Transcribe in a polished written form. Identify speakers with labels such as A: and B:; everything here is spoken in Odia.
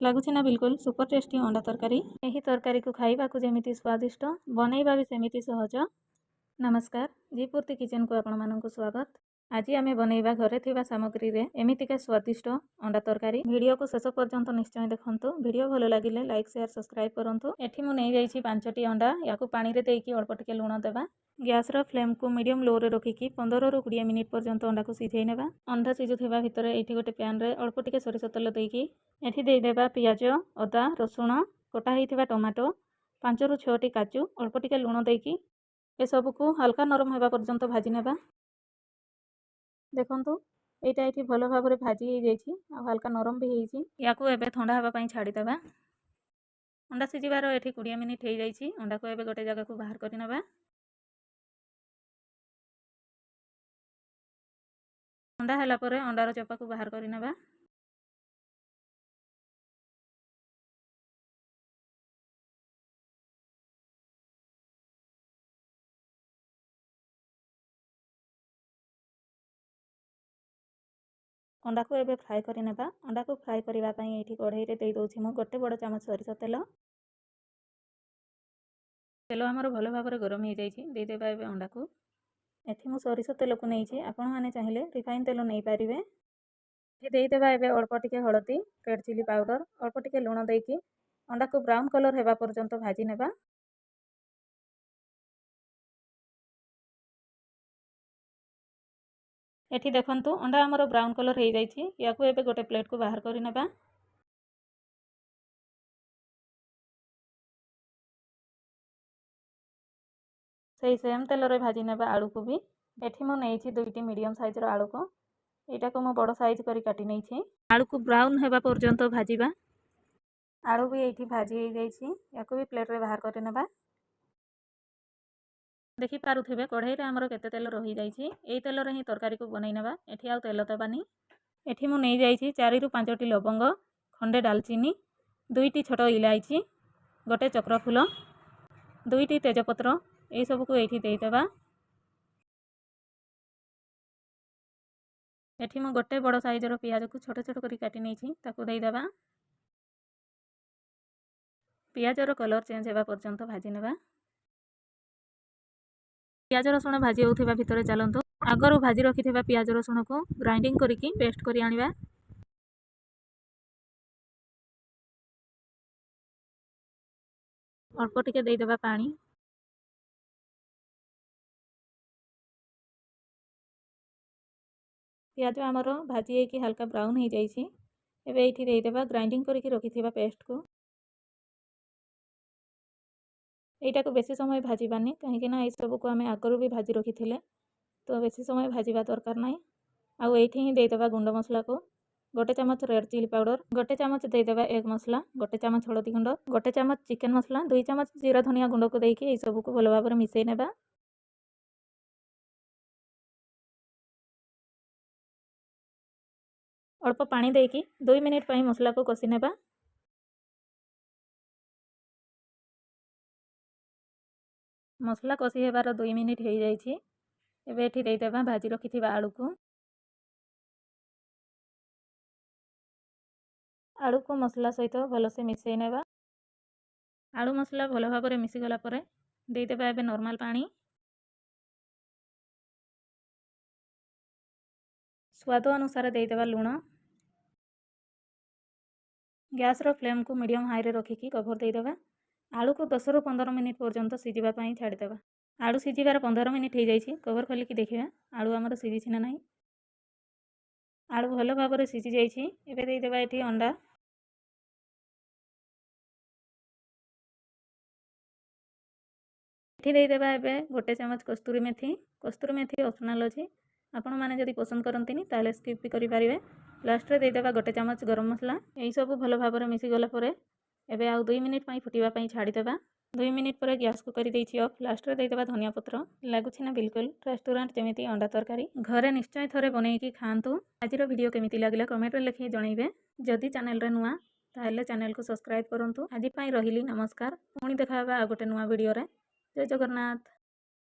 A: ଲାଗୁଛି ନା ବିଲକୁଲ ସୁପର ଟେଷ୍ଟି ଅଣ୍ଡା ତରକାରୀ। ଏହି ତରକାରୀକୁ ଖାଇବାକୁ ଯେମିତି ସ୍ୱାଦିଷ୍ଟ, ବନେଇବା ବି ସେମିତି ସହଜ। ନମସ୍କାର, ଜି ପୂର୍ତ୍ତି କିଚେନକୁ ଆପଣମାନଙ୍କୁ ସ୍ୱାଗତ। ଆଜି ଆମେ ବନେଇବା ଘରେ ଥିବା ସାମଗ୍ରୀରେ ଏମିତିକା ସ୍ୱାଦିଷ୍ଟ ଅଣ୍ଡା ତରକାରୀ। ଭିଡ଼ିଓକୁ ଶେଷ ପର୍ଯ୍ୟନ୍ତ ନିଶ୍ଚୟ ଦେଖନ୍ତୁ। ଭିଡ଼ିଓ ଭଲ ଲାଗିଲେ ଲାଇକ୍, ସେୟାର, ସବସ୍କ୍ରାଇବ୍ କରନ୍ତୁ। ଏଠି ମୁଁ ନେଇଯାଇଛି 5ଟି ଅଣ୍ଡା। ୟାକୁ ପାଣିରେ ଦେଇକି ଅଳ୍ପ ଟିକେ ଲୁଣ ଦେବା। ଗ୍ୟାସ୍ର ଫ୍ଲେମ୍କୁ ମିଡ଼ିୟମ୍ ଲୋରେ ରଖିକି 15ରୁ 20 ମିନିଟ୍ ପର୍ଯ୍ୟନ୍ତ ଅଣ୍ଡାକୁ ସିଝେଇ ନେବା। ଅଣ୍ଡା ସିଝୁଥିବା ଭିତରେ ଏଇଠି ଗୋଟେ ପ୍ୟାନ୍ରେ ଅଳ୍ପ ଟିକେ ସୋରିଷ ତେଲ ଦେଇକି ଏଠି ଦେଇଦେବା ପିଆଜ, ଅଦା, ରସୁଣ, କଟା ହେଇଥିବା ଟମାଟୋ, 5ରୁ 6ଟି କାଜୁ, ଅଳ୍ପ ଟିକେ ଲୁଣ ଦେଇକି ଏସବୁକୁ ହାଲକା ନରମ ହେବା ପର୍ଯ୍ୟନ୍ତ ଭାଜି ନେବା। ଦେଖନ୍ତୁ, ଏଇଟା ଏଇଠି ଭଲ ଭାବରେ ଭାଜି ହେଇଯାଇଛି ଆଉ ହାଲକା ନରମ ବି ହେଇଛି। ୟାକୁ ଏବେ ଥଣ୍ଡା ହେବା ପାଇଁ ଛାଡ଼ିଦେବା। ଅଣ୍ଡା ସିଝିବାର ଏଠି 20 ମିନିଟ୍ ହେଇଯାଇଛି। ଅଣ୍ଡାକୁ ଏବେ ଗୋଟେ ଜାଗାକୁ ବାହାର କରିନେବା। ଥଣ୍ଡା ହେଲା ପରେ ଅଣ୍ଡାର ଚୋପାକୁ ବାହାର କରିନେବା। ଅଣ୍ଡାକୁ ଏବେ ଫ୍ରାଏ କରିନେବା। ଅଣ୍ଡାକୁ ଫ୍ରାଏ କରିବା ପାଇଁ ଏଇଠି କଢ଼େଇରେ ଦେଇଦେଉଛି ମୁଁ ଗୋଟେ ବଡ଼ ଚାମଚ ସୋରିଷ ତେଲ। ତେଲ ଆମର ଭଲ ଭାବରେ ଗରମ ହେଇଯାଇଛି। ଦେଇଦେବା ଏବେ ଅଣ୍ଡାକୁ। ଏଠି ମୁଁ ସୋରିଷ ତେଲକୁ ନେଇଛି, ଆପଣମାନେ ଚାହିଁଲେ ରିଫାଇନ୍ ତେଲ ନେଇପାରିବେ। ଏଠି ଦେଇଦେବା ଏବେ ଅଳ୍ପ ଟିକେ ହଳଦୀ, ରେଡ଼୍ ଚିଲି ପାଉଡ଼ର, ଅଳ୍ପ ଟିକେ ଲୁଣ ଦେଇକି ଅଣ୍ଡାକୁ ବ୍ରାଉନ୍ କଲର୍ ହେବା ପର୍ଯ୍ୟନ୍ତ ଭାଜି ନେବା। ଏଠି ଦେଖନ୍ତୁ, ଅଣ୍ଡା ଆମର ବ୍ରାଉନ୍ କଲର୍ ହେଇଯାଇଛି। ୟାକୁ ଏବେ ଗୋଟେ ପ୍ଲେଟ୍କୁ ବାହାର କରିନେବା। ସେଇ ସେମ୍ ତେଲରେ ଭାଜି ନେବା ଆଳୁକୁ ବି। ଏଠି ମୁଁ ନେଇଛି 2ଟି ମିଡ଼ିୟମ୍ ସାଇଜ୍ର ଆଳୁକୁ। ଏଇଟାକୁ ମୁଁ ବଡ଼ ସାଇଜ୍ କରି କାଟି ନେଇଛି। ଆଳୁକୁ ବ୍ରାଉନ୍ ହେବା ପର୍ଯ୍ୟନ୍ତ ଭାଜିବା। ଆଳୁ ବି ଏଇଠି ଭାଜି ହେଇଯାଇଛି। ୟାକୁ ବି ପ୍ଲେଟ୍ରେ ବାହାର କରିନେବା। ଦେଖିପାରୁଥିବେ, କଢ଼େଇରେ ଆମର କେତେ ତେଲ ରହିଯାଇଛି। ଏଇ ତେଲରେ ହିଁ ତରକାରୀକୁ ବନେଇ ନେବା। ଏଠି ଆଉ ତେଲ ଦେବାନି। ଏଠି ମୁଁ ନେଇଯାଇଛି 4ରୁ 5ଟି ଲବଙ୍ଗ, ଖଣ୍ଡେ ଡାଲଚିନି, 2ଟି ଛୋଟ ଇଲାଇଚି, ଗୋଟେ ଚକ୍ରଫୁଲ, 2ଟି ତେଜପତ୍ର। ଏଇସବୁକୁ ଏଇଠି ଦେଇଦେବା। ଏଠି ମୁଁ ଗୋଟେ ବଡ଼ ସାଇଜର ପିଆଜକୁ ଛୋଟ ଛୋଟ କରି କାଟି ନେଇଛି, ତାକୁ ଦେଇଦେବା। ପିଆଜର କଲର୍ ଚେଞ୍ଜ ହେବା ପର୍ଯ୍ୟନ୍ତ ଭାଜି ନେବା। ପିଆଜ ରସୁଣ ଭାଜି ହେଉଥିବା ଭିତରେ ଚାଲନ୍ତୁ ଆଗରୁ ଭାଜି ରଖିଥିବା ପିଆଜ ରସୁଣକୁ ଗ୍ରାଇଣ୍ଡିଙ୍ଗ କରିକି ପେଷ୍ଟ କରି ଆଣିବା। ଅଳ୍ପ ଟିକେ ଦେଇଦେବା ପାଣି। ପିଆଜ ଆମର ଭାଜି ହେଇକି ହାଲକା ବ୍ରାଉନ୍ ହେଇଯାଇଛି। ଏବେ ଏଇଠି ଦେଇଦେବା ଗ୍ରାଇଣ୍ଡିଙ୍ଗ କରିକି ରଖିଥିବା ପେଷ୍ଟକୁ। ଏଇଟାକୁ ବେଶୀ ସମୟ ଭାଜିବାନି, କାହିଁକି ନା ଏଇସବୁକୁ ଆମେ ଆଗରୁ ବି ଭାଜି ରଖିଥିଲେ, ତ ବେଶୀ ସମୟ ଭାଜିବା ଦରକାର ନାହିଁ। ଆଉ ଏଇଠି ହିଁ ଦେଇଦେବା ଗୁଣ୍ଡ ମସଲାକୁ। ଗୋଟେ ଚାମଚ ରେଡ଼୍ ଚିଲି ପାଉଡ଼ର, ଗୋଟେ ଚାମଚ ଦେଇଦେବା ଏଗ୍ ମସଲା, ଗୋଟେ ଚାମଚ ହଳଦୀ ଗୁଣ୍ଡ, ଗୋଟେ ଚାମଚ ଚିକେନ୍ ମସଲା, 2 ଚାମଚ ଜିରା ଧନିଆ ଗୁଣ୍ଡକୁ ଦେଇକି ଏଇସବୁକୁ ଭଲ ଭାବରେ ମିଶାଇ ନେବା। ଅଳ୍ପ ପାଣି ଦେଇକି 2 ମିନିଟ୍ ପାଇଁ ମସଲାକୁ କଷି ନେବା। ମସଲା କଷି ହେବାର 2 ମିନିଟ୍ ହେଇଯାଇଛି। ଏବେ ଏଠି ଦେଇଦେବା ଭାଜି ରଖିଥିବା ଆଳୁକୁ। ଆଳୁକୁ ମସଲା ସହିତ ଭଲସେ ମିଶାଇ ନେବା। ଆଳୁ ମସଲା ଭଲ ଭାବରେ ମିଶିଗଲା ପରେ ଦେଇଦେବା ଏବେ ନର୍ମାଲ ପାଣି। ସ୍ୱାଦ ଅନୁସାରେ ଦେଇଦେବା ଲୁଣ। ଗ୍ୟାସ୍ର ଫ୍ଲେମ୍କୁ ମିଡ଼ିୟମ୍ ହାଇରେ ରଖିକି କଭର୍ ଦେଇଦେବା। ଆଳୁକୁ 10ରୁ 15 ମିନିଟ୍ ପର୍ଯ୍ୟନ୍ତ ସିଝିବା ପାଇଁ ଛାଡ଼ିଦେବା। ଆଳୁ ସିଝିବାର 15 ମିନିଟ୍ ହେଇଯାଇଛି। କଭର୍ ଖୋଲିକି ଦେଖିବା ଆଳୁ ଆମର ସିଝିଛି ନା ନାହିଁ। ଆଳୁ ଭଲ ଭାବରେ ସିଝି ଯାଇଛି। ଏବେ ଦେଇଦେବା ଏଠି ଅଣ୍ଡା। ଏଠି ଦେଇଦେବା ଏବେ ଗୋଟେ ଚାମଚ କସ୍ତୁରୀ ମେଥି। କସ୍ତୁରୀ ମେଥି ଅପସନାଲ୍ ଅଛି, ଆପଣମାନେ ଯଦି ପସନ୍ଦ କରନ୍ତିନି ତାହେଲେ ସ୍କିପ୍ ବି କରିପାରିବେ। ଲାଷ୍ଟରେ ଦେଇଦେବା ଗୋଟେ ଚାମଚ ଗରମ ମସଲା। ଏଇସବୁ ଭଲ ଭାବରେ ମିଶିଗଲା ପରେ ଏବେ ଆଉ 2 ମିନିଟ୍ ପାଇଁ ଫୁଟିବା ପାଇଁ ଛାଡ଼ିଦେବା। 2 ମିନିଟ୍ ପରେ ଗ୍ୟାସ୍କୁ କରିଦେଇଛି ଅଫ୍। ଲାଷ୍ଟରେ ଦେଇଦେବା ଧନିଆ ପତ୍ର। ଲାଗୁଛି ନା ବିଲକୁଲ ରେଷ୍ଟୁରାଣ୍ଟ ଯେମିତି ଅଣ୍ଡା ତରକାରୀ? ଘରେ ନିଶ୍ଚୟ ଥରେ ବନେଇକି ଖାଆନ୍ତୁ। ଆଜିର ଭିଡ଼ିଓ କେମିତି ଲାଗିଲା କମେଣ୍ଟରେ ଲେଖିକି ଜଣାଇବେ। ଯଦି ଚ୍ୟାନେଲରେ ନୂଆ ତାହେଲେ ଚ୍ୟାନେଲକୁ ସବସ୍କ୍ରାଇବ୍ କରନ୍ତୁ। ଆଜି ପାଇଁ ରହିଲି, ନମସ୍କାର। ପୁଣି ଦେଖା ହେବା ଆଉ ଗୋଟେ ନୂଆ ଭିଡ଼ିଓରେ। ଜୟ ଜଗନ୍ନାଥ।